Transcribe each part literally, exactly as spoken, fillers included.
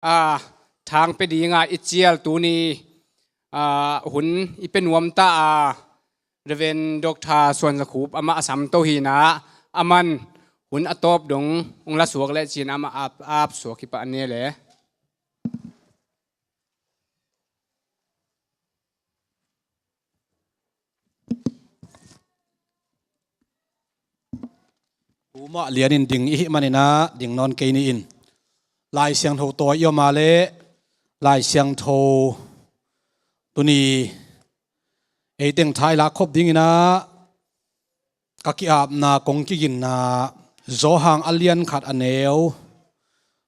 a, thang pia dinga i cial tuni, a, hun i pia nuam ta a, Reverend Doctor Suan Za Khup amah a samto hi-in ah, aman hun a tawp dong hong la suak leh ci-in amah ap, ap suak hi pah ni le. Tumah lianin ding i hih manin ah ding nawn kei ni in. Lai Siangtho tawi i om a leh Lai Siangtho tuni ei teng tha i lak khop dingin ah ka ki-apna kong kiginna Johan a lian khat a neu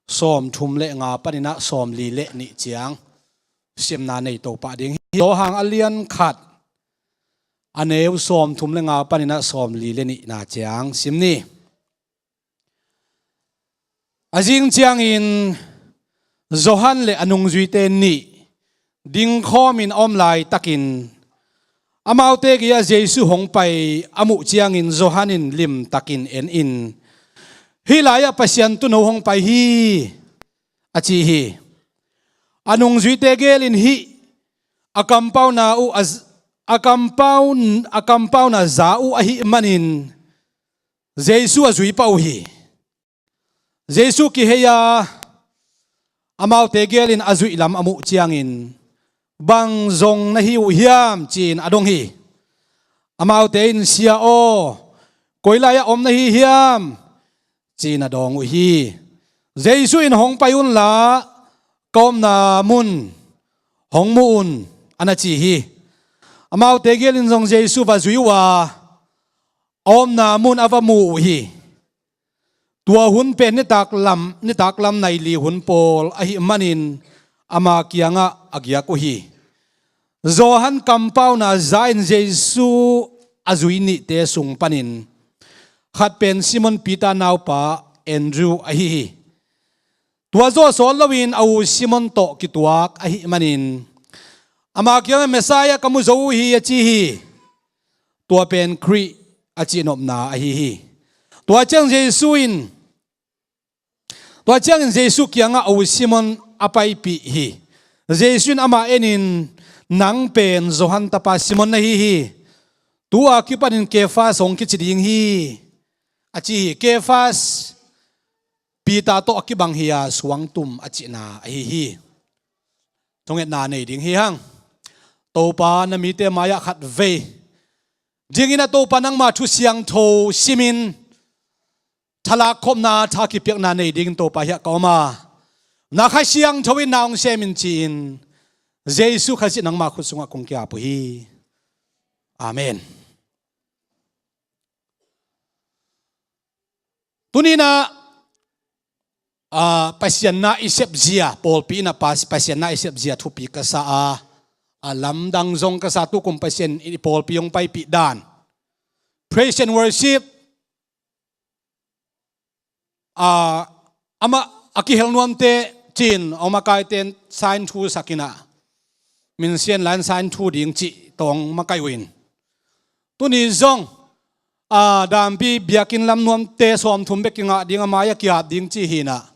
sawmthum le nga panin ah sawmli le nih ciang simna nei to pah ding hi. Johan a lian khat a neu sawmthum le nga panin ah sawmli le nihna ciang sim ni. A zing ciangin Johan le a nungzuite nih dingkhawmin a om laitakin amaute gei-ah Jesu hong pai a muh ciangin Johan in limtakin en in, "Hih lai-ah Pasian Tuuno hong pai hi," a ci hi. A nungzuite gelin hih a kampauna uh a z-, a kampaun-, a kampauna za uh ahih manin Jesu a zui pah uh hi. Jesu kihei a, amaute gelin a zuih lam a muh ciangin, "Bang zong na hi uh hiam?" ci-in a dong hi. Amaute in, "Sia aw, koi lai-ah om na hi hiam?" ci-in a dawng uh hi. Jesu in, "Hong pai unla, ka omna mun hong mu un," a na ci hi. Amaute gelin zong Jesu va zui uh a, a omna mun a va mu uh hi. Tua hun pen nitak lam, nitak lam nai li hun pawl ahih manin ama kiangah a giak uh hi. Johan kampauna za-in Jesu a zui nihte sung panin khat pen Simon Peter naupa Andrew ahi hi. Tua zawh sawt loin a u Simon tawh kituak ahih manin ama kiangah, "Messiah ka mu zo uh hi," a ci hi. Tua pen Khrih a cihnopna ahi hi. Tua ciang Jesu in, tua ciangin Jesu kiangah a u Simon a paipih hi. Jesu in amah enin, "Nang pen Johan tapa Simon na hi hi. Tu-a kipanin Kefas hong kici ding hi," a ci hi. Kefas Peter tawh a kibang hi-a suangtum a cihna ahi hi. Thungetna nei ding hi hang. Topa, na mite mai-ah khat vei dingin a Topa nangma thu siangtho simin thalak khopna, tha kipiakna nei dingin Topa hiah ka om a, na Kha Siangtho in na hong semin ci-in Jesu Khazih nangma khut sungah kong ki-ap uh hi. Amen. Tuni-in ah, ah, Pasian na i sepzia, pawlpi in ah pas-, Pasian na i sepzia thupi ka sa a, a lamdang zong ka sa, tukum Pasian i pawlpi hong paipih dan. Praise and worship, ah, amah a kihel nuamte cin, a makaite in sign thu sak in ah, min sian lai-in sign thu ding cih tawh makaih uh in. Tuni zong, a, dampi biakinn lam nuamte sawmthum bek kingah ding, a mai-ah ki-ap ding ci hi-in ah,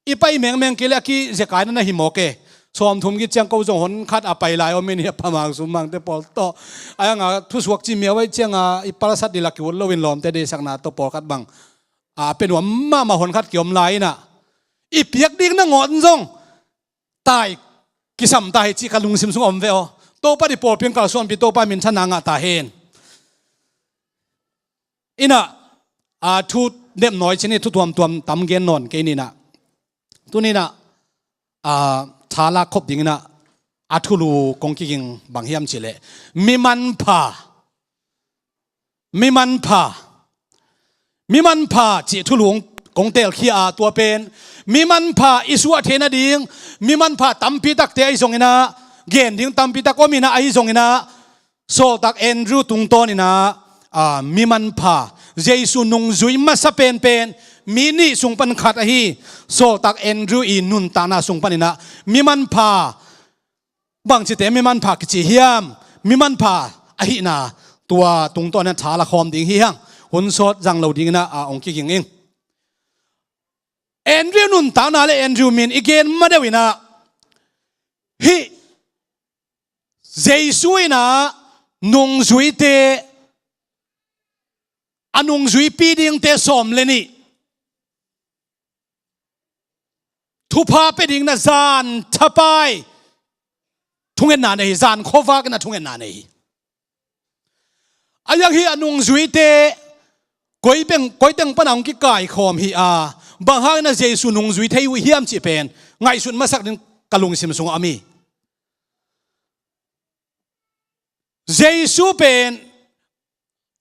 i pai mengmeng kei leh a kizekai na hi mawk e. Sawmthum khit ciang ko zong hon khat a pai lai om in hi, a pamang summangte pawl tawh. A, a thusuak ci miau ahih ciangin i palsat ding la ki-ut loin lawmte deihsakna tawh pawlkhat bang, a, pia nuam mahmah hon khat kiom lai in ah, i piak ding nangawn zong tai kisam ta hi cih ka lungsim sung om ve aw. Topa in i pawlpi hong kalsuanpih, Topa minthanna ngah ta hen. In ah, a, thu nepnawi cin hi, thu tuamtuam tam gen nawn kei ni in ah. Tuni-in ah, a, thalak khop dingin ah a thulu kong kiging bang hiam cih leh, mi manpha. Mi manpha. Mi manpha cih thulu kong, kong telkhia a, tua pen mi manpha i suah theih nading, mi manpha tampi takte ahi zongin ah, gen ding tampi tak om in ah, ahi zongin ah, Sawltak Andrew tungtawn in ah, a, mi manpha, Jesu nungzui masa penpen mi nih sung pan khat ahi Sawltak Andrew i nuntakna sung panin ah mi manpha, bangcite mi manpha kici hiam, mi manpha ahihna, tua tungtawn in ah tha la khawm ding hi hang. Hun sawt zang lo dingin ah, a, hong kiging ing. Andrew nuntakna le Andrew min i gen ma deuh inah, hih Jesu inah nungzuite a nungzuipi dingte sawm le nih thupha pia ding na zan thapai thungetna nei hi, zan khuavak inah thungetna nei hi. A yang hi a nungzuite koi teng, koi teng pana hong kikaikhawm hi a, bang hang inah Jesu nungzui thei uh hiam cih pen ngaihsut masak ding ka lungsim sungah a mi. Jesu pen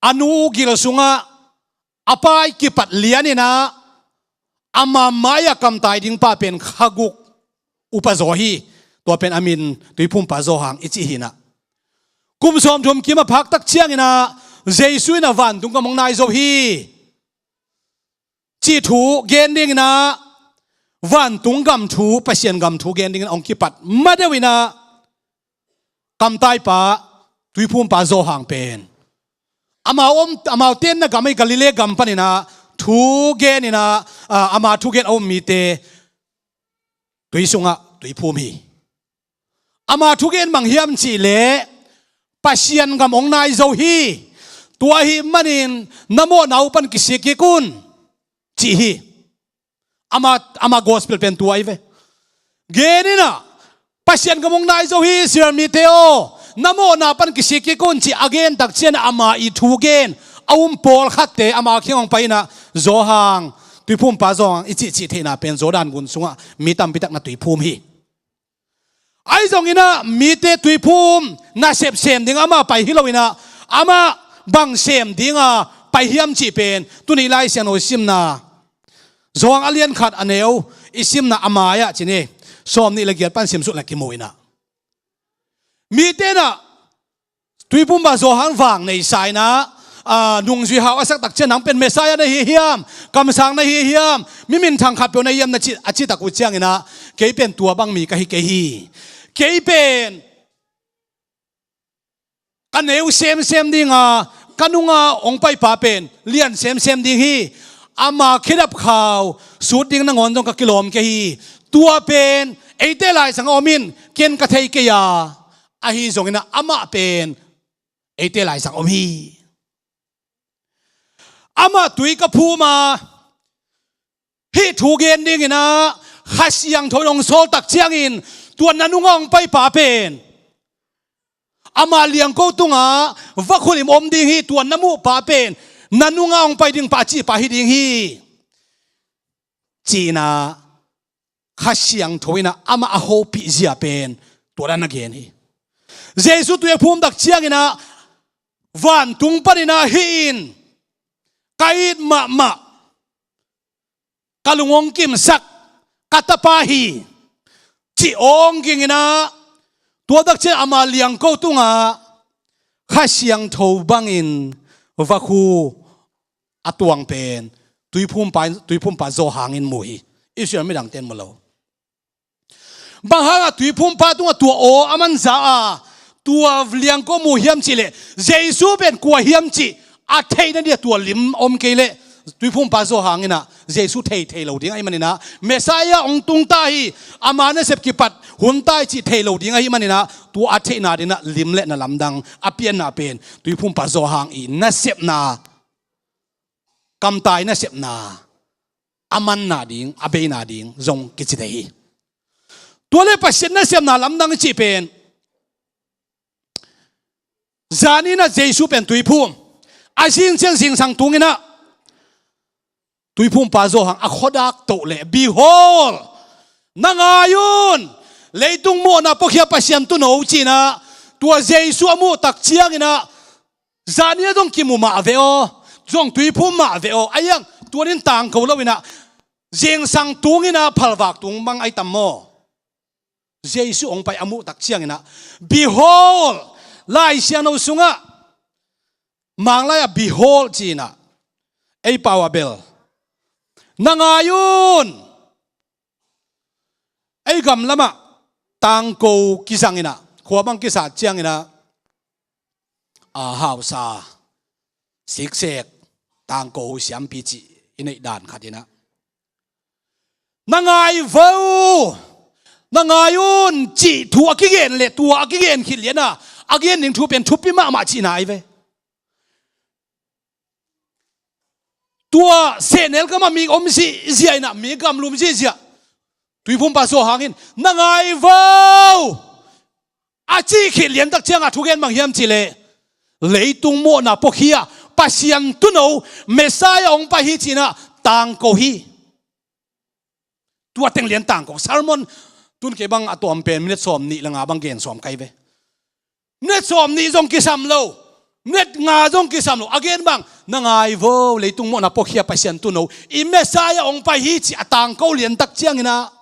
a nu gil sungah a pai kipat lian inah ama mai-ah kamtai ding pa pen kha guk upa zaw hi. Tua pen a min Tuiphumpa Zawhang i cih hi inah. Kum sawmthum kim a phak tak ciang inah Jesu inah vantung gam hong nai zo hi cih thu gen ding inah, vantung gam thu, Pasian gam thu gen ding inah hong kipat ma deuh inah kamtaipa Tuiphumpa Zawhang pen amau om, amau tenna gam ahi Galilee gam pan inah thu gen inah, ah, ama thugen a um mite tui sungah tuiphum hi. Ama thugen bang hiam cih leh, Pasian gam hong nai zo hi. Tua ahih manin na mawhna uh pan kisik kik un, cih hi. Ama, ama gospel pen tua hi ve. Gen inah, Pasian gam hong nai zo hi, Israel mite aw, na mawhna pan kisik kik un, cih a gen tak ciang ama i thugen a um pawlkhatte ama kiang hong pai inah Zawhang, Tuiphumpa Zawhang i cihcih theihna pen Jordan gun sungah mi tampi tak na tuiphum hi. Ahi zongin ah mite tuiphum nasep sem ding amah pai hi lo-in ah, amah bang sem ding a pai hiam cih pen tuni Lai Siangtho simna, Zawhang a lian khat a neu i simna a mai-ah ci ni, sawm nih le giat pan simsuk le kimu in ah, mite in ah Tuiphumpa Zawhang vang nei sa-in ah, a, nungzui hau a sak tak ciang, "Nang pen Messiah na hi hiam? Kamsang na hi hiam? Mi minthang khatpeuh na hi hiam?" na ci, a ci tak uh ciangin ah, "Kei pen tua bang mi ka hi kei hi. Kei pen ka neu semsem ding a, ka nunga hong paipa pen lian semsem ding hi. Ama khedap khau sut ding nangawn zong ka kilawm kei hi. Tua pen eite laizang a om in, ken ka thei kei a, ahi zongin ah amah pen eite laizang om hi." Amah tui ka phum a, hih thu gen dingin ah Kha Siangtho in hong sawl tak ciangin, tua na nunga hong paipa pen ama liangko tungah vakhu lim om ding hi. Tua na muhpa pen na nunga hong pai dingpa a cihpa hi ding hi, ci-in ah Kha Siangtho in ah amah a hopih zia pen tua dan a gen hi. Jesu tui a phum tak ciangin ah vantung panin ah, "Hih in ka it mahmah, ka lung hong kimsak ka tapa hi," ci awng ging in ah, tua tak ciang ama liangko tungah Kha Siangtho bangin vakhu a tuang pen Tuiphumpa, Tuiphumpa Zawhang in mu hi. Israel midangte in mu lo. Bang hangah Tuiphumpa tungah tua aw a man za a, tua liangko mu hiam cih leh, Jesu pen kua hiam cih a theihna dia tua lim om kei leh, Tuiphumpa Zawhang in ah Jesu thei thei lo ding ahih manin ah, Messiah hong tung ta hi, ama nasep kipat hun ta hi cih thei lo ding ahih manin ah, tua a theihna dingin ah lim le na lamdang a pianna pen Tuiphumpa Zawhang i nasepna, kamtai nasepna, a manna ding, a beina ding zong kici thei hi. Tua le Pasian nasepna lamdang i cih pen, zan in ah Jesu pen tuiphum, a zing ciang zingsang tungin ah Tuiphumpa Zawhang a khuadak toh leh, "Behold, na ngai un, leitung mawhna puakhia Pasian tuuno," ci-in ah tua Jesu a muh tak ciangin ah, "Zan in ah zong kimu mah ve aw, zong tuiphum mah ve aw." Ahi zongin tua in tangko lo-in ah, zingsang tungin ah phalvak tung bang ahi tam maw? Jesu hong pai a muh tak ciangin ah, "Behold," Lai Siangtho sungah, Manglai ah "Behold" ci-in ah, ei pau ah bel, "Na ngai un." Ei gam lamah tangko kizangin ah, khua bang kisat ciangin ah, a, hausa, siksek, tangko siampi cih i neih dan khat in ah, Na ngai vo, na ngai un cih thu a kigen le tua a kigen khit liana a gen ding thu pen thupi mahmah cihna ahi ve. Tua sehnel gama mi om zihziah inah mi gamlum zihziah Tuiphumpa Johan in na ngai vo a cih khit liantak cianga thugen bang hiam cihleh leitung mawhna puakhia Pasian tuuno Messiah hong pai hi cinah tangko hi. Tua teng lian tangko sermon tun kei bang a tuam pen minute sawm nih le nga bang gen sawm kai ve. Minute sawm nih zong kisam lo, minute nga zong kisam lo a gen bang na ngai vo leitung mawhna puakhia Pasian tuuno i Messiah hong pai hi ci a tangko liantak cianginah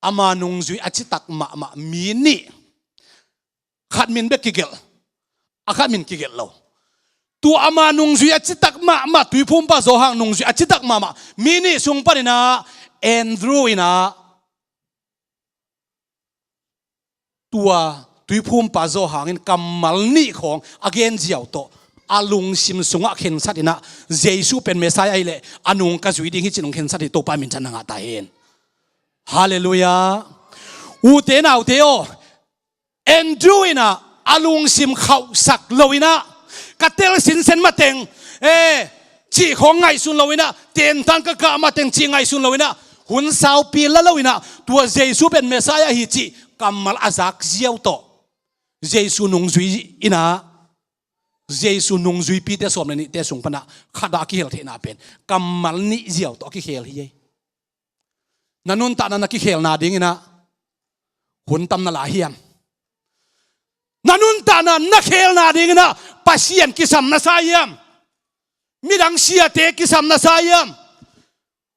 ama nungzui a citak mahmah mi nih khat min bek kigelh, a khat min kigelh lo. Tua ama nungzui a citak mahmah Tuiphumpa Johan nungzui a citak mahmah mi nih sung paninah Andrew inah tua Tuiphumpa Johan in kammal nih khawng a gen ziau tawh a lungsim sungah khensat inah Jesu pen Messiah hileh a nung ka zui ding hi ci nung khensat hi Topa minthanna ngah ta hen. Halleluiah. Ute naute aw, Andrew inah a lungsim khauhsak lo inah ka tel sinsen mateng e cih khawng ngaihsun lo inah tentan ka kah mateng cih ngaihsun lo inah hun saupi la lo inah tua Jesu pen Messiah hi cih kammal a zak ziau tawh Jesu nungzui inah Jesu nungzuipite sawm le nihte sung panah khatah a kihel theihna pen kammal nih ziau tawh a kikhel hi ei. Na nuntakna na kikhelna dinginah hun tam na la hiam? Na nuntakna na khelna dinginah Pasian kisam na sa hiam? Midang siate kisam na sa hiam?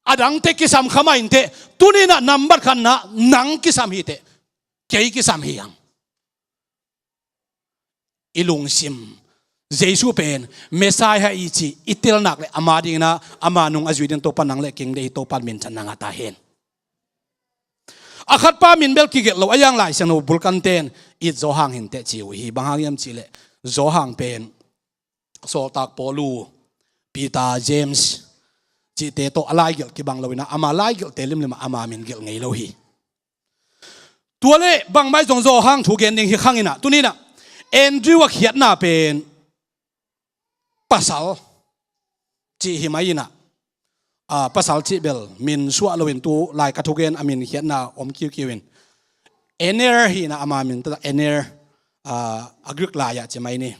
A dangte kisam kha mah inteh. Tuninah nambat khatna nang kisam hiteh. Kei kisam hi ang. I lungsim Jesu pen Messiah hi ci i telnak le ama dinginah ama nung a zui ding Topa nang le keng dei hi Topa minthanna ngah ta hen. A khatpa min bel kigelh lo a yang Lai Siangtho bulkanten it Johan hinteh ci uh hi. Bang hang hiam cihleh Johan pen sawltak Paulu, Peter, James cihte tawh a laigelh kibang lo inah ama laigelhte limlimah ama min gelh ngei lo hi. Tua le bangmai zong Johan thu gen ding hi khanginah tuninah Andrew a khiatna pen pasal cih hi mai inah a pasal cih bel min suah loin tu lai ka thugen a min khiatna om kiukiu in Ener hi inah ama min tata Ener a Greek lai-ah ci mai ni.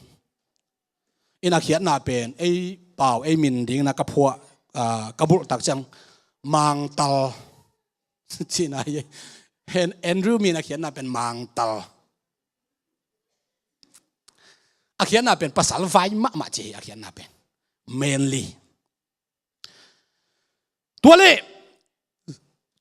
Inah khiatna pen ei pau ei min dingin a ka phuah a ka bulh tak ciang mangtal cihna hi. Andrew min a khiatna pen mangtal. A khiatna pen pasal vai mahmah ci hi a khiatna pen. Manly. Tua le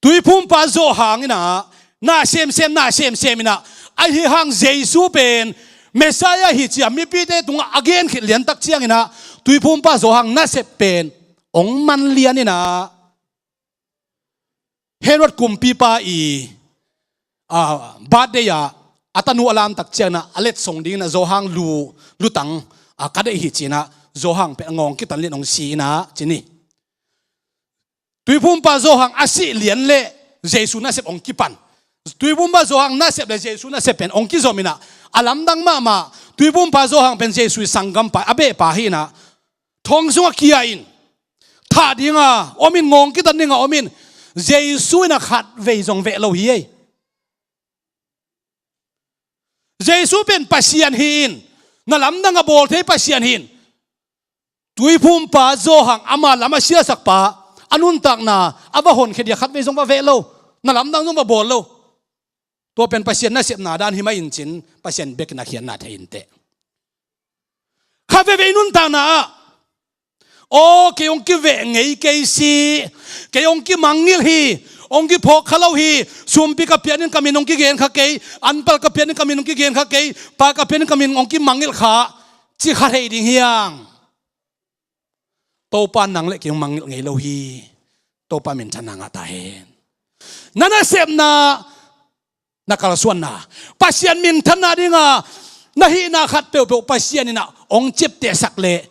Tuiphumpa Johan inah na semsem na semsem inah ahi hang Jesu pen Messiah hi cia mipite tungah a gen khit liantak cianginah Tuiphumpa Johan nasep pen ong man lian inah Herod kumpipa i a birthday ah a tanu a lamtak cianginah a letsong dinginah Johan lu lutang a ka deih hi cinah Johan pen a ngawng kitan lian ong si inah ci ni. Tuiphumpa Johan a sih lian le Jesu nasep ong kipan. Tuiphumpa Johan nasep le Jesu nasep pen ong kizom inah a lamdang mahmah Tuiphumpa Johan pen Jesu i sanggampa a behpa hi inah thong sungah kia in thah dinga om in ngawng kitan dinga om in Jesu inah khat vei zong veh lo hi ei. Jesu pen Pasian hi in na lamdang a bawl thei Pasian hi in Tuiphumpa Johan ama lam a siasakpa a nuntakna a va honkhia dia khat vei zong va veh lo, na lamdang zong va bawl lo. Tua pen Pasian nasepna dan hi mai in cin Pasian bekin a khiatna thei inteh. Khat vei vei nuntakna ah aw kei hong kiveh ngei kei si, kei hong kimangngilh hi, hong kiphawk kha lo hi, sumpi ka pianin ka min hong kigen kha kei, anpal ka pianin ka min hong kigen kha kei, pa ka pianin ka min hong kimangngilh kha ci kha thei ding hiang. Topa nang le kei hong mangngilh ngei lo hi. Topa minthanna ngah ta hen. Na nasepna na kalsuanna Pasian minthanna dinga na hihna khat peuhpeuh Pasian inah hong ciaptehsak le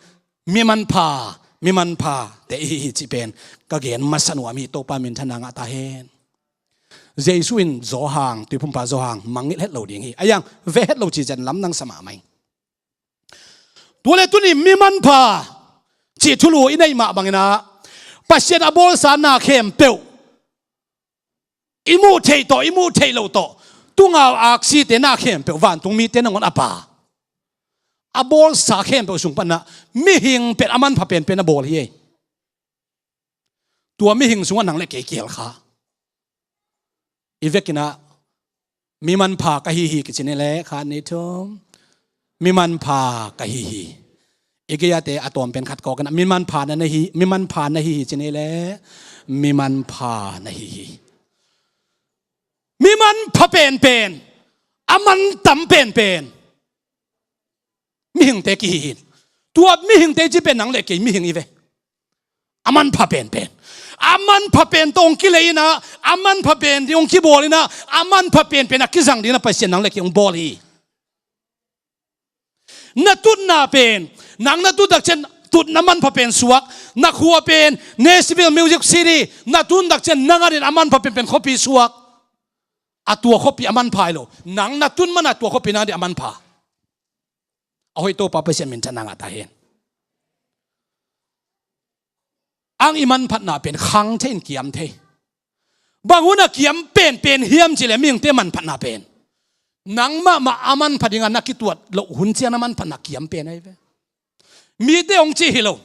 mi manpha mi manpha te i hi hi cih pen ka gen masa nuam hi. Topa minthanna ngah ta hen. Jesu in Johan, tuiphumpa Johan mangngilh het lo ding hi. A yang ve het lo cih ciang lamdang sa mahmah ing. Tua le tuni mi manpha cih thulu i neih mah bangin ah Pasian a bawlsa na khempeuh i muh theih tawh, i muh theih loh tawh, tunga aksite na khempeuh vantung mite nangawn a Pa a bawlsa khempeuh sung panah mihing pen a manpha penpen a bawl hi ei. Tua mihing sungah nang le kei kial kha. I vekin ah mi manpha ka hi hi kici ni le khat nih thum. Mi manpha ka hi hi. I gei-ate a tawm pen khat kawk in ah mi manpha na hi, mi manpha na hi hi ci ni le mi manpha na hi hi. Mi manpha penpen, a mantam penpen mihingte kihi hi. Tua mihingte ci pen nang le kei mihing i ve. A manpha penpen, a manpha pen tawh hong kilei in ah, a manpha pen ding hong kibawl in ah, a manpha penpen a kizang ding in ah Pasian nang le kei hong bawl hi. Na tutna pen, nang na tut tak ciang tutna manpha pen suak. Na khua pen Nashville, Music City, na tun tak ciang nang adingin a manpha penpen khuapi suak. A tua khuapi a manpha hi lo, nang na tun man a tua khuapi nang adingin a manpha. A hoih Topa Pasian minthanna ngah ta hen. Ang i manphatna pen khang thei in kiam thei. Bang hun a kiam penpen hiam cih leh mihingte manphatna pen nang mahmah a manpha dingin na kituat loh hun ciang na manphatna kiam pen ahi ve. Mite hong ci hi lo.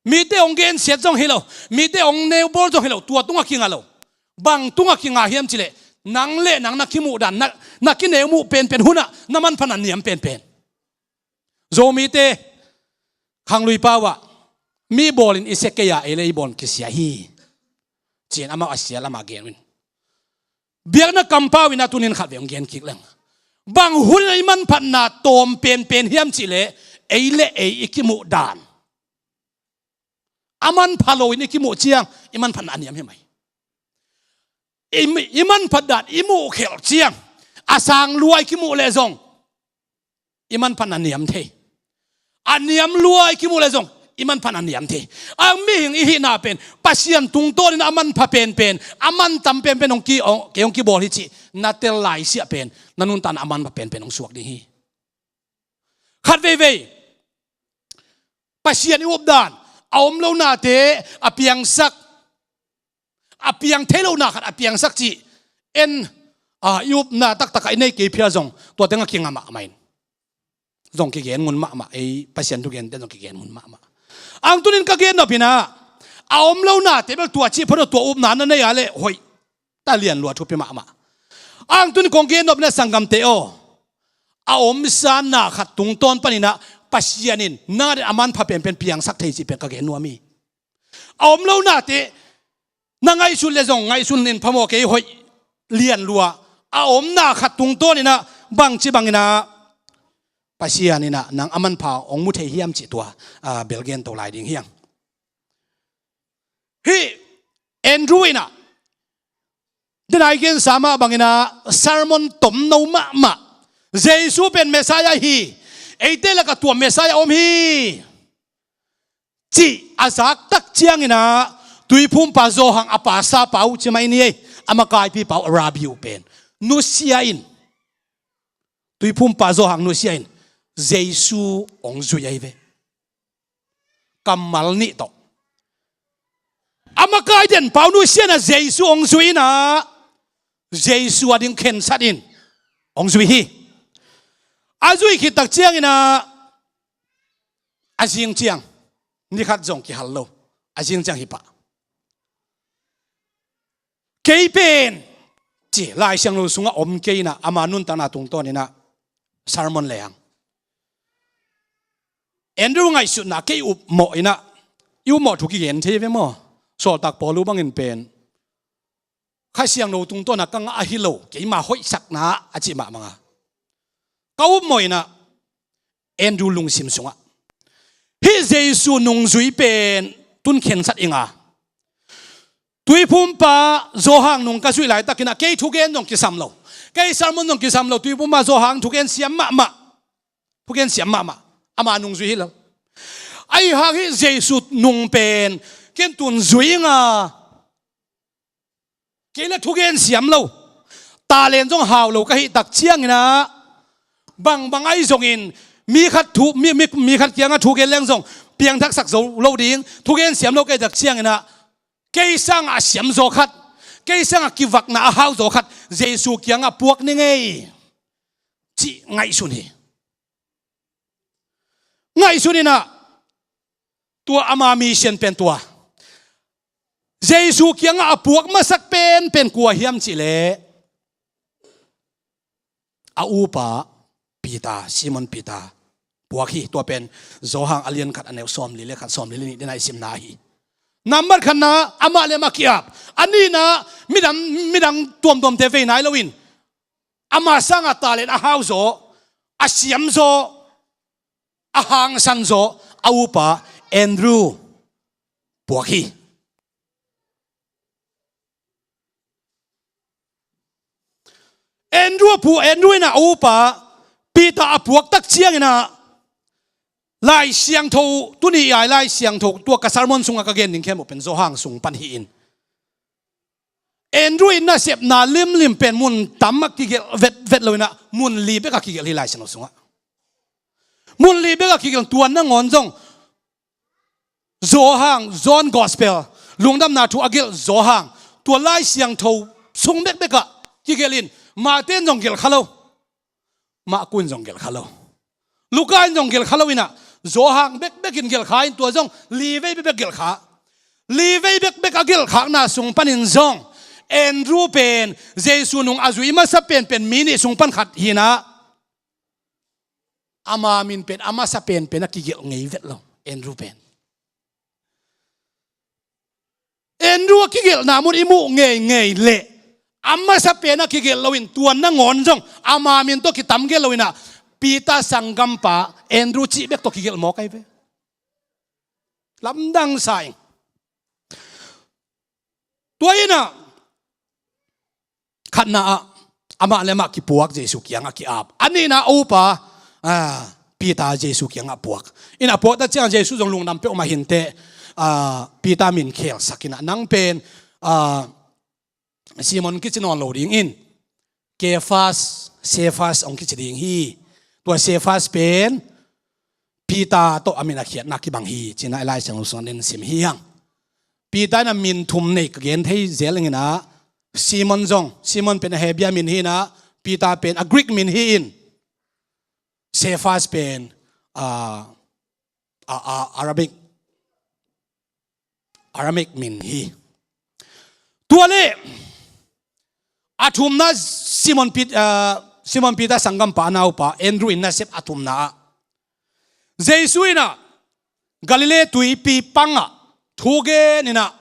Mite hong gensiat zong hi lo. Mite hong neubawl zong hi lo. Tua tungah kinga lo. Bang tungah kinga hiam cih leh nang le nang na kimuh dan, na, na kineu muh penpen hunah na manphatna niam penpen. Zomite khanglui pau ah mi bawlin i sia kei a, ei le ei bawl kisia hi, ci-in amau a sia lamah gen uh in. Biakna kampau in a tunin khat vei hong gen kik leng. Bang hun i manphatna tawm penpen hiam cih leh ei le ei i kimuh dan a manpha loin i kimuh ciang i manphatna a niam hi mai. I, i manphat dan i muh khelh ciang a sang lua i kimuh leh zong i manphatna niam thei. A niam lua i kimuh leh zong i manphatna niam thei. A mihing i hihna pen Pasian tungtawnin a manpha penpen, a mantam penpen hong ki, hong, kei hong kibawl hi cih na tel laisiah pen na nuntakna a manpha penpen hong suak ding hi. Khat veivei Pasian i updan a om lonate a piangsak, a piang thei lohna khat a piangsak cih en, a, i upna taktakah i nei kei phia zong tua tengah kinga mahmah in. Zong kigen ngun mahmah, ei Pasian thugente zong kigen ngun mahmah. Ang tunin ka gen nop in ah, a om lonate bel tua cih phot tua upna na nei a leh hoih ta, lian lua, thupi mahmah. Ang tunin kong gen nop in ah sanggamte aw, a omsa na khat tungtawn panin ah Pasian in nang adingin a manpha penpen piangsak thei cih pen ka gen nuam hi. A om lonate na ngaihsut leh zong ngaihsun in phamawh kei, hoih, lian lua. A om na khat tungtawn in ah bangci bangin ah Pasian in ah nang a manpha hong mu thei hiam cih tua, a, bel gen to lai ding hi hang. Hih Andrew in ah, den a i gensa mah bangin ah sermon tomno mahmah, Jesu pen Messiah hi, eite lakah tua Messiah om hi, cih a zak tak ciangin ah Tuiphumpa Johan a pasa pa uh ci mah i ni ei, a makaipi pa uh, Rabbi uh pen nusia in, Tuiphumpa Johan nusia in Jesu hong zui ahi ve. Kammal nih tawh. A makai den pa uh nusia in ah Jesu hong zui in ah, Jesu ading khensat in hong zui hi. A zui khit tak ciangin ah a zing ciang, ni khat zong kihal lo, a zing ciang hi pah. Kei pen, ci, Lai Siangtho sungah om kei in ah, ama nuntakna tungtawn in ah sermon leng. Andrew ngaihsutna, kei upmawh in ah, i upmawh thu kigen thei ve maw? Sawltak Paul uh bangin pen Kha Siangtho tungtawn ah ka ngah ahi lo, keima hoihsakna a cih mahmah a, ka upmawh in ah Andrew lungsim sungah hih Jesu nungzui pen tun khensat ing a, Tuiphumpa Johan nung ka zuih laitakin ah kei thugen zong kisam lo, kei sermon zong kisam lo, Tuiphumpa Johan thugen siam mahmah, thugen siam mahmah, ama nungzui hi lo. Ahi hang hih Jesu nung pen ken tun zui ing a, kei le thugen siam lo, talent zong hau lo ka hih tak ciangin ah, bangbang ahi zongin mi khat thu, mi, mi, mi khat kiangah thugen leng zong piangthaksak zo lo ding, thugen siam lo ka hih tak ciangin ah, kei sangah a siam zaw khat, kei sangah kivakna a hau zaw khat Jesu kiangah puak ni ngei, cih ngaihsun hi. Ngaihsun in ah, tua ama mission pen tua. Jesu kiangah a puak masak penpen kua hiam cih leh, a upa Peter, Simon Peter puak hi. Tua pen Johan a lian khat a neu sawmli le khat, sawmli le nih dena i simna ahi. Nambat khatna, amah le amah ki-ap. A nihna, midang, midang tuamtuamte vei nai loin, ama sangah talent a hau zaw, a siam zaw, a hangsan zaw a upa Andrew puak hi. Andrew a pu, Andrew in ah a upa Peter a puak tak ciangin ah, Lai Siangtho, tuni i ai Lai Siangtho, tua ka sermon sungah ka gen ding khempeuh pen Johan sung pan hi-in, Andrew in nasepna limlim pen mun tam a kigelh vetvet lo in ah, mun li bek a kigelh hi Lai Siangtho sungah. Mun li bek a kigelh, tua nangawn zong Johan, John Gospel, Lungdamna Thu a gelh Johan, tua Lai Siangtho sung bekbek ah kigelh in, Mate in zong gelh kha lo, Marku in zong gelh kha lo, Luka in zong gelh kha lo in ah, Johan bekbek in gelh kha in, tua zong li vei bekbek gelh kha. Li vei bekbek a gelhkhakna sung panin zong Andrew pen Jesu nung a zui masa penpen mi nih sung pan khat hi in ah, ama min pen a masa penpen a kigelh ngei vet lo, Andrew pen. Andrew a kigelhna mun i muh ngeingei leh, a masa pen a kigelh loin, tua nangawn zong ama min tawh kitam gelh lo in ah, Peter sanggampa Andrew cih bek tawh kigelh mawk ahi ve. Lamdang sa ing. Tua in ah, khatna ah, amah le amah kipuak, Jesu kiangah ki-ap. A nihna a upa, ah, Peter Jesu kiangah puak. In a puak tak ciangah Jesu zong lungdam peuhmah hi inteh, ah, Peter min khelsak in ah, nang pen, ah, Simon kici nawn lo ding in, Kefas, Sefas hong kici ding hi. Tua Sefas pen Peter tawh a min a khiatna kibang hi, ci-in ah i Lai Siangtho sungah nen sim hi hang. Peter in ah min thum nei ka gen thei zel ing in ah, Simon zong, Simon pen a Hebrew min hi in ah, Peter pen a Greek min hi in, Sefas pen, ah, a, a, Arabic, Aramaic min hi. Tua leh, a thumna Simon Pet-, ah, Simon Peter sanggampa a naupa Andrew in nasep a thumna ah, Jesu in ah Galilee tuipi pangah thu gen in ah,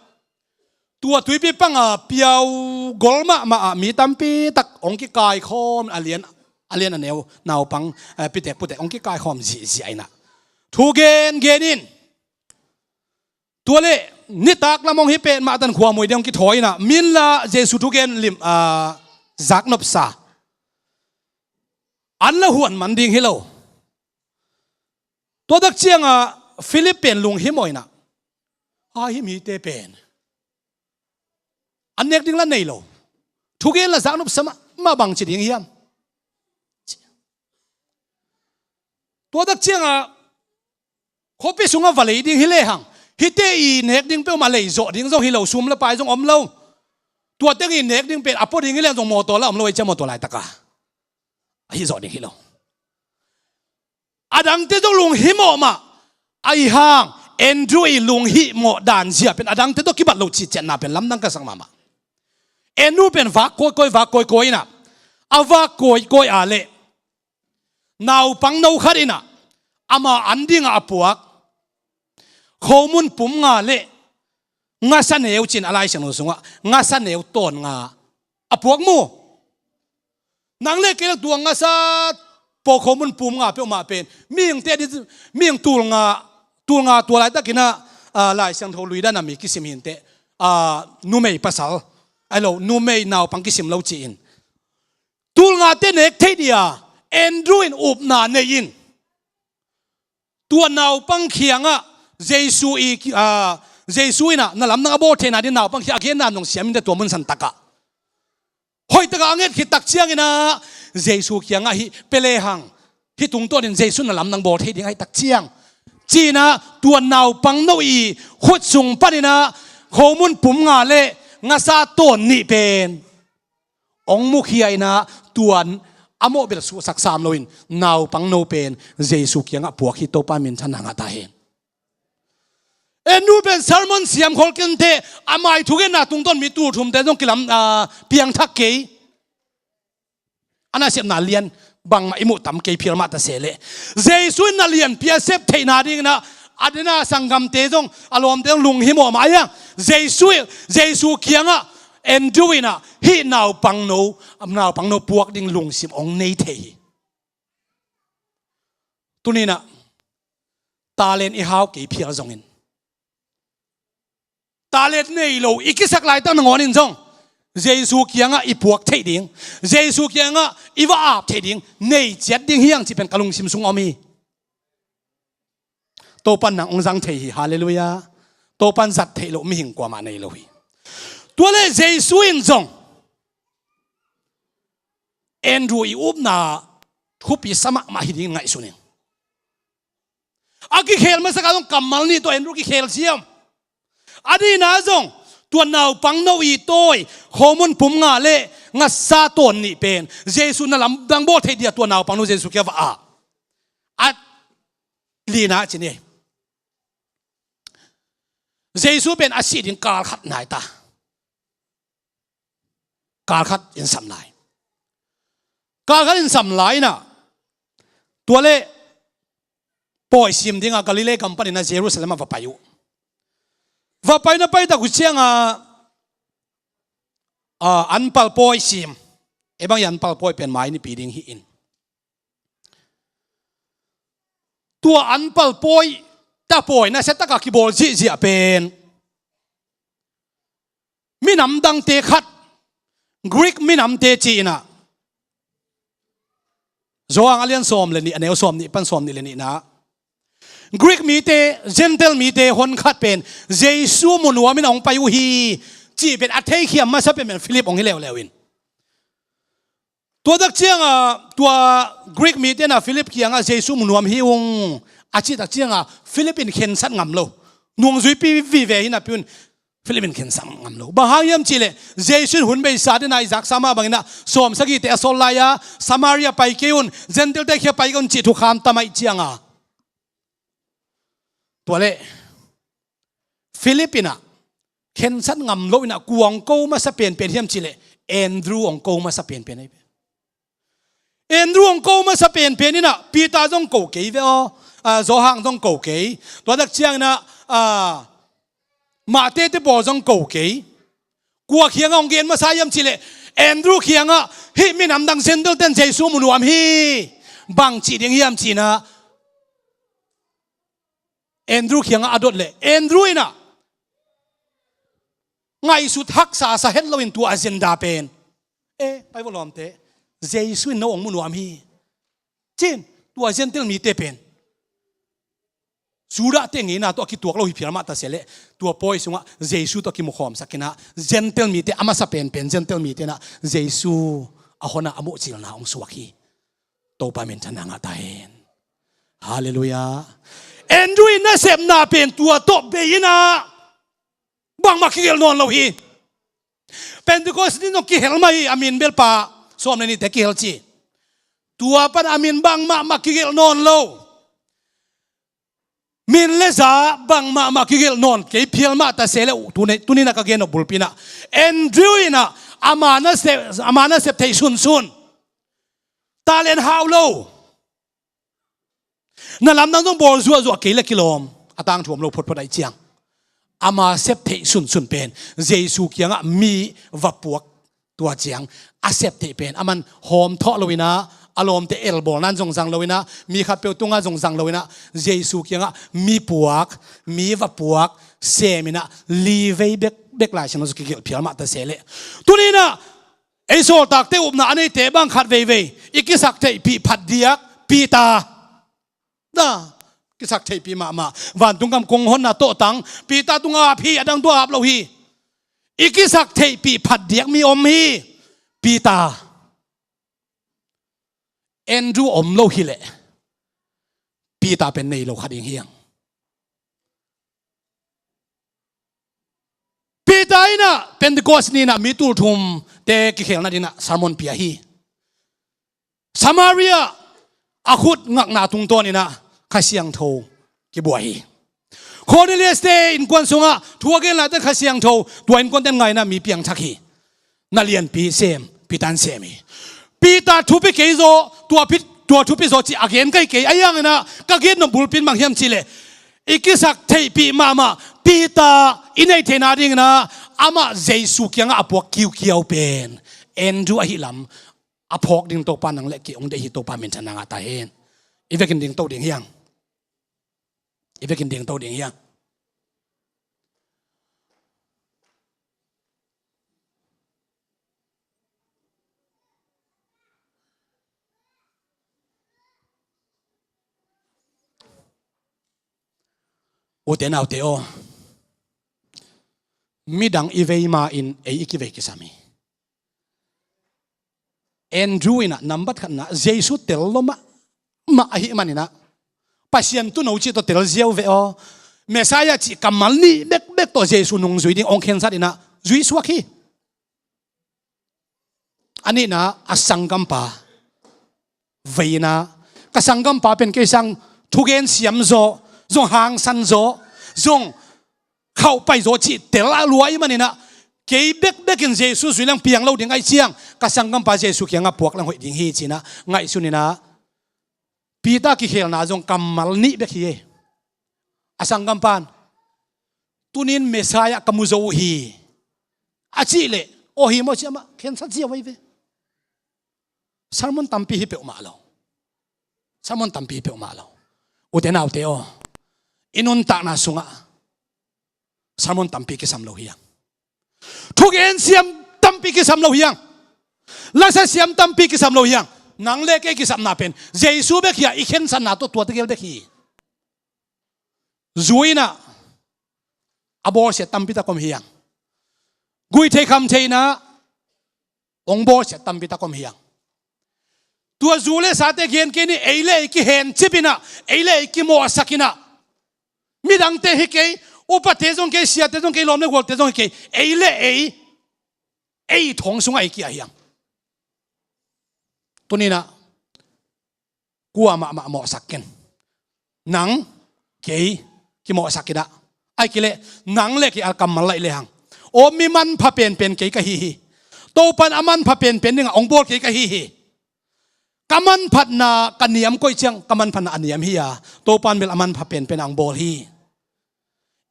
tua tuipi pangah piau gol mahmah ah mi tampi tak hong kikaikhawm, a lian, a lian a neu naupang, eh, pitek putek hong kikaikhawm zihziah in ah, thu gen gen in, tua leh nitak lam hong hi pet mah tan khuamuai ding hong kithawi in ah, min la Jesu thugen lim, ah, zaknopsa, an la huan man ding hi lo. Tua tak ciangah Philip pen lunghimawh in ah, a, hih mite pen an nek ding la nei lo, thugen la zaknopsa mah, mah bangci ding hiam? Tua tak ciangah khuapi sungah va lei ding hi lehang, hihte i nek ding peuhmah lei zawh ding zong hi lo, sum le pai zong om lo. Tua teng i nek ding pen a pua ding hi lehang zong mawtaw la om lo, ei cia mawtaw laitakah a hih zawh ding hi lo. A dangte zong lunghimawh mah, ahi hang Andrew i lunghimawh dan zia pen a dangte tawh kibat lo cih ciatna pen lamdang ka sak mahmah. Andrew pen vak kawikawi, vak kawikawi in ah, a vak kawikawi a leh naupang no khat in ah ama an dingah a puak khomun pum nga le ngasa neu, ci-in a Lai Siangtho sungah ngasa neu tawn nga a puak mu. Nang le kei le tua ngasa pawlkhaw mun pum nga peuhmah pen mihingte di, mihing tul nga, tul nga tua laitakin ah, ah, Lai Siangtho lui dan a mi kisim hi inteh, ah, numei pasal, ahi lo, numei naupang kisim lo ci-in. Tul ngate nek theih dia Andrew in upna nei in, tua naupang kiangah Jesu i, ah, Jesu in ah na lamdang a bawl theihna ding naupang khia a genna zong siam in teh tua mun san takah hoih takah a nget khit tak ciangin ah Jesu kiangah hih pia lehang hih tungtawnin Jesu na lamdang bawl thei ding ahih tak ciang ci-in ah tua naupangno i khut sung panin ah khomun pum nga le ngasa tawn nih pen hong mukhia in ah tua a mawh bel suhsak sam loin naupangno pen Jesu kiangah puak hi. Topa minthanna ngah ta hen. Andrew pen sermon siam khol kei teh a mai thugenna tungtawn mi tul thumte zong kilam, ah, piangthak kei. A nasepna lian bangmah i muh tam kei phial mah ta se leh Jesu in na lianpi a sep theihna dingin ah a dena sanggamte zong a lawmte zong lunghimawh mah a, Jesu, Jesu kiangah Andrew in ah hih naupangno, naupangno puak ding lungsim hong nei thei hi. Tuni-in ah talent i hau kei phial zongin talent nei lo i kisak laitak nangawnin zong Jesu kiangah i puak theih ding, Jesu kiangah i va ap theih ding nei ciat ding hi hang cih pen ka lungsim sung om hi. Topan nang hong zang thei hi. Halleluiah. Topan zat theih loh mihing kuamah nei lo hi. Tua leh Jesu in zong Andrew i upna thupi sa mahmah hi dingin ngaihsun ing. A kikhel masak ah zong kammal nih tawh Andrew kikhel siam. A dihna zong tua naupangno i tawi khomun pum nga le ngasa tawn nih pen Jesu na lamdang bawl theih dia tua naupangno Jesu kiang va ap. A lina ci ni. Jesu pen a sih ding kal khat nai ta. Kal khat in sam lai. Kal khat in sam lai in ah tua leh pawi sim dingah Galilee gam panin ah Jerusalem ah va pai uh. Va pai na pai tak uh ciangah, ah, anpal pawi sim. Ei bang i anpal pawi pen mai nipi ding hi in. Tua anpal pawi, ta pawi nasia takah kibawl zihziah pen minam dangte khat, Greek minamte ci-in ah Johan a lian sawm le nih, a neu sawm nih pan sawm nih le nihna Greek mite, Gentile mite hon khat pen Jesu mu nuamin a hong pai uh hi cih pen a theikhiam masa pen pen Philip hong hi leuleu in. Tua tak ciangah tua Greek mite in ah Philip kiangah Jesu mu nuam hi ung a cih tak ciangah Philip in khensat ngam lo. Nungzuipi vive hi napi un Philip in khensat ngam lo. Bang hang hiam cih leh Jesu in hun beisa dingin ah i zaksa mah bangin ah sawm sagihte a sawl lai-a Samaria pai kei un, Gentile-te khia pai kei un cih thukham tam ahih ciangah. Tua leh Philip in ah khensat ngam lo in ah kua hong ko masa penpen hiam cih leh Andrew hong ko masa penpen ahi. Andrew hong ko masa penpen in ah Peter zong ko kei ve aw, ah, Johan zong ko kei. Tua tak ciangin ah, ah, Matthai te pawl zong ko kei. Kua kiangah hong gen masa hiam cih leh Andrew kiangah hih minam dang Gentile-te'n Jesu mu nuam hi. Bang cih ding hiam ci-in ah Andrew kiangah a dot leh Andrew in ah ngaihsut haksa sa het loin tua agenda pen, eh, pai vua lawmte, Jesu in no hong mu nuam hi ci-in tua Gentile mite pen Judah-te ngeina tawh a kituak lo hi phial mah ta se leh tua pawi sungah Jesu tawh kimukhawmsak in ah Gentile mite a masa penpen Gentile mite in ah Jesu a hon ah a muhcilna hong suak hi. Topa minthanna ngah ta hen. Halleluiah. Andrew in nasepna pen tua tawh bei in ah bangmah kigelh nawn lo hi. Pentecost ni zong kihel mah hi, a min bel pa sawm le nihte kihel ci. Tua pan a min bangmah mah kigelh nawn lo. Min le za bangmah mah kigelh nawn kei phial mah ta se leh tuni, tuni-in ah ka gen nop bulpi in ah Andrew in ah ama nasep, ama nasep theih sunsun. Talent hau lo. Na lamdang zong bawl zuahzuah kei leh kilawm a tangthu om lo photphot ahih ciang ama sep theih sunsun pen Jesu kiangah mi va puak. Tua ciang a sep theih pen aman hawm thawh lo in ah a lawmte elbawl nan zong zang lo in ah mi khatpeuh tungah zong zang lo in ah Jesu kiangah mi puak, mi va puak sem in ah li vei bekbek Lai Siangtho sung kigelh phial mah ta se leh tuni-in ah ei sawltakte upna a neite bang khat veivei i kisak theihpih phat diak Peter. Na, kisak theihpih mahmah. Vantung gam kong honna tawhtang Peter tungah ap hi, a dang tungah ap lo hi. I kisak theihpih phat diak mi om hi. Peter, Andrew om lo hileh Peter pen nei lo kha ding hi hang. Peter in ah Pentecost ni-in ah mi tulthumte kikhelna dingin ah sermon pia hi. Samaria a khut ngakna tungtawn in ah Kha Siangtho kibuai hi. Cornelius-te innkuan sungah thu a gen laitakin Kha Siangtho tua innkuante ngai-in ah mi piangthak hi. Na lianpi sem, Peter in sem hi. Peter thupi kei zaw, tua pi, tua thupi zaw cih a gen kei kei, ahi hangin ah ka gen nop bulpi in bang hiam cih leh, i kisak theihpih mahmah Peter i neih theihna dingin ah amah Jesu kiangah a puak kiukiau pen Andrew ahih lam a phawk ding Topa nang le kei hong deih hi. Topa minthanna ngah ta hen. I vekin dingto ding hi hang. I vekin dingto ding hi hang. Ute naute aw, midang i vei ma-in ei i kivei kisam hi. Andrew in ah nambat khatna Jesu tel lo mahmah ahih manin ah, Pasian tuuno cih tawh tel ziau ve aw, Messiah cih kammal nih bekbek tawh Jesu nungzui ding hong khensat in ah zui suak hi. A nihna, a sanggampa veina, ka sanggampa pen kei sang thugen siam zaw, zong hangsan zaw, zong khauhpai zaw cih tel a lua ahih manin ah, kei bekbek in Jesu zui leng piang lo ding ahih ciang ka sanggampa Jesu kiangah puak leng hoih ding hi ci-in ah ngaihsun in ah, Peter kikhelna zong kammal nih bek hi e. A sanggampa in, "Tuni-in Messiah ka mu zo uh hi," a cih leh, "Aw, hi maw," ci-in amah khensat ziau ahi ve. Sermon tampi hi peuhmah lo. Sermon tampi hi peuhmah lo. Ute naute aw, i nuntakna sungah sermon tampi kisam lo hi hang. Thugen siam tampi kisam lo hi hang. Lasa siam tampi kisam lo hi hang. Nang le kei kisapna pen Jesu bek hi a, i khensatna tawh tuate gel bek hi. Zu in ah a bawlsiat tampi tak om hi hang. Guihtheih khamtheihna hong bawlsiat tampi tak om hi hang. Tua zu le sate gen kei ni, ei le ei kihencip in ah, ei le ei kimawhsak in ah, midangte hi kei, upate zong kei, siate zong kei, lawm le gualte zong hi kei, ei le ei, ei thong sungah ei kia hi hang. Tuni-in ah kua mahmah mawhsak ken. Nang, kei, kimawhsak in ah, ahih kei leh nang le kei a kammal laih lehang, aw, mi manpha penpen kei ka hi hi. Topa in a manpha penpen dingah hong bawl kei ka hi hi. Ka manphatna ka niam koih ciang, ka manphatna a niam hi a, Topa in bel a manpha penpen ah hong bawl hi.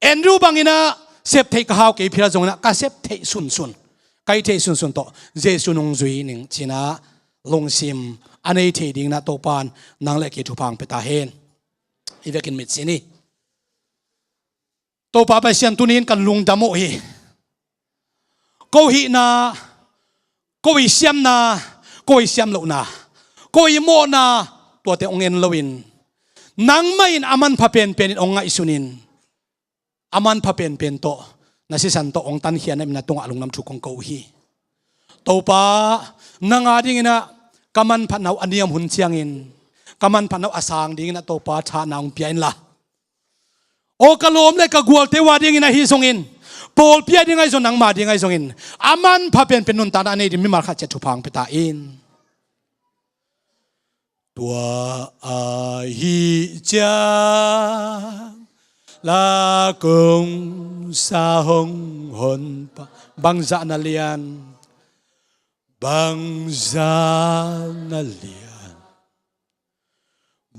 Andrew bangin ah sep theih ka hau kei phial zongin ah, ka sep theih sunsun, ka hih theih sunsun tawh Jesu nungzui ning ci-in ah lungsim a nei thei dingin ah Topa in nang le kei thupha hong pia ta hen. I vekin mitsi ni. Topa Pasian, tuni-in kan lungdam uh hi. Ko hihna, ko i siamna, ko i siam lohna, ko i mawhna, tuate hong en loin, nangmah in a manpha penpen in hong ngaihsunin, a manpha penpen tawh na sisan tawh hong tankhia na hihna tungah lungdam thu kong ko uh hi. Topa, nang a dingin ah ka manphatna uh a niam hun ciangin, ka manphatna uh a sang dingin ah Topa, thahatna hong pia inla, aw, ka lawm le ka gualte uh a dingin ahi zongin, pawlpi a ding ahi zong, nangma ding ahi zongin, a manpha penpen nuntakna a nei ding mimal khat ciat thupha hong pia ta in. Tua ahih ciang, la kong sa hong honpa, bangzah na lian, bangzah na lian,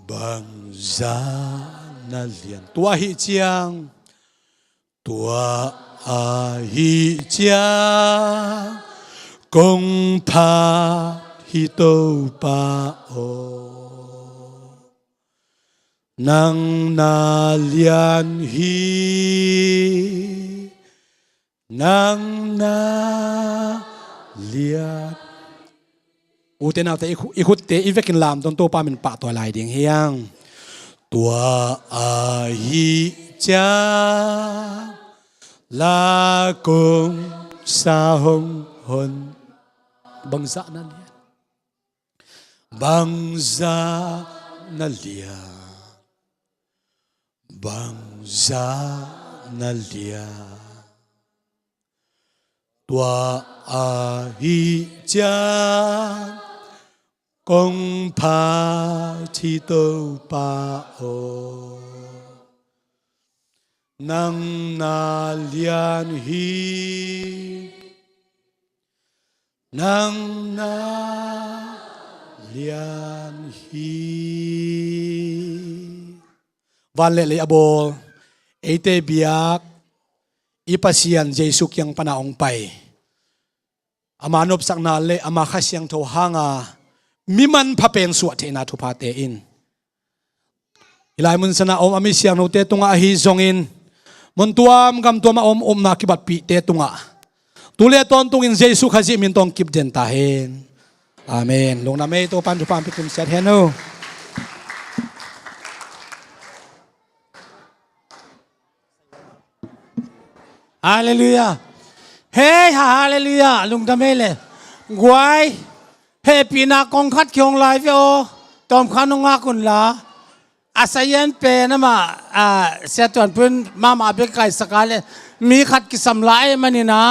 bangzah na lian. Tua ahih ciang, tua ahih ciang, kong phat hi Topa aw. Nang na lian hi, nang na lian. Ute naute, i khu-, i khutte i vekin lamdang, Topa min pahtawi lai ding hi hang. Tua ahih ciang la kong sa hong hon. Bangzah na lian, bangzah na lian, bangzah na lian. Tua ahih ciang kong phat hi Topa aw, nang na lian hi, nang na lian hi. Van le lei a bawl, eite biak i Pasian Jesu kiang pana hong pai, ama nopsakna le ama Kha Siangtho hanga mi manpha pen suah theihna thuphate in i lai mun sana om a mi siangthote tungah ahi zongin, mun tuam gam tuam a om upna kibatpihte tungah tu le tawntungin Jesu Khazih min tawh kip den ta hen. Amen. Lungdam ei, Topan thupha hong pia kimsiat hen o. Halleluiah. Hei, ha, halleluiah. Lungdam ei le. Guai. Hehpihna kong khat kihong lai ve aw. Tawmkhat nong ngak un la. A sayan pen amah, a, Sia Tuan Pun mahmah bek kaisak a le. Mi khat kisam lai manin a.